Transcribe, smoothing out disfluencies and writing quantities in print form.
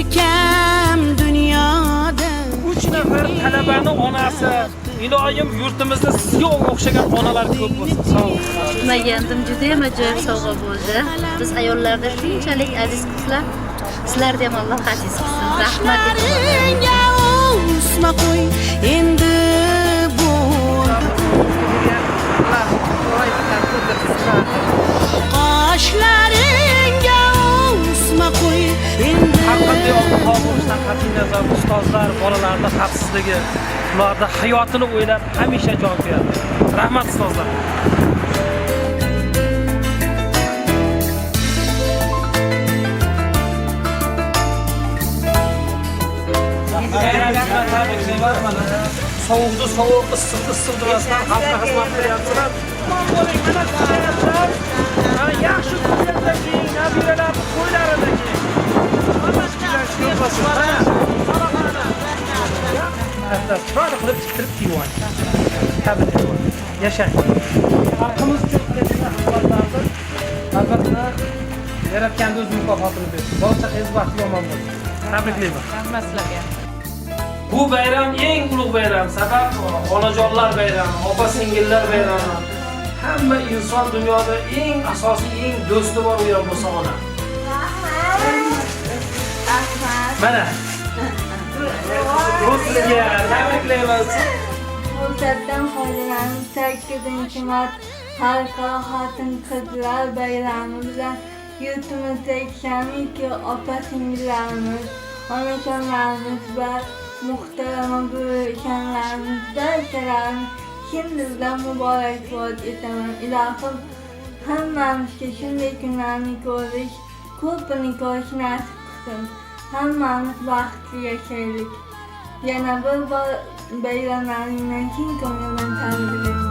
Erkam dunyoda. 3 nafar talabani onasi, iloyim yurtimizda sizga o'xshagan onalar ko'p bo'lsin. Sog' bo'ling. Kutmagandim, juda ham ajoyib sovg'a bo'ldi. Biz ayollarda shunchalik aziz qizlar, sizlarni ham Alloh aziz qilsin. Rahmat. Qoshlaringga o'sma qo'y endi bo'ldi. Qoshlaringga o'sma qo'y endi. Har qanday ob-havo bo'lishidan qat'iy nazar ustozlar bolalarni xavfsizligi, ularni hayotini o'ylab hamisha jon kuyadi. Rahmat ustozlar. Sovuqda sovuq, issiqda issiq demasdan xalqqa xizmat qilyapsizlar. Omon bo'ling, mana kutyapsizlar. Mana yaxshi kunlarda keyin nabiralarni to'ylarida keyin. Mana chiroyli qilib tiktirib kiyib oling. Tabriklayman. Yashang. Xalqimiz uchun qiladigan xizmatlarni albatta Yaratgan o'z mukofotini bersin. Bola chaqangiz baxtli omon bo'lsin. Tabriklayman. Rahmat sizlarga. Bu bayram eng ulug' bayram. Sabab onajonlar bayrami, opa singillar bayrami. Hamma inson dunyoda eng asosiy, eng do'sti bor u ham bo'lsa ona. Mana. Bu sizga tabriklaymiz. Fursatdan foydalanib 8 mart Xalqaro xotin-qizlar bayrami bilan yurtimizdagi kamiki opa-singillarimiz, onajonlarimiz va muhtarama buvijonlarimiz barchalarini chin dildan muborakbod etaman. Ilohim hammamizga shunday kunlarni ko'rish, ko'pini ko'rish nasib qilsin. Hammamiz baxtli yashaylik. Yana bir bor bayramlaringdan chin ko'ngildan tabriklayman.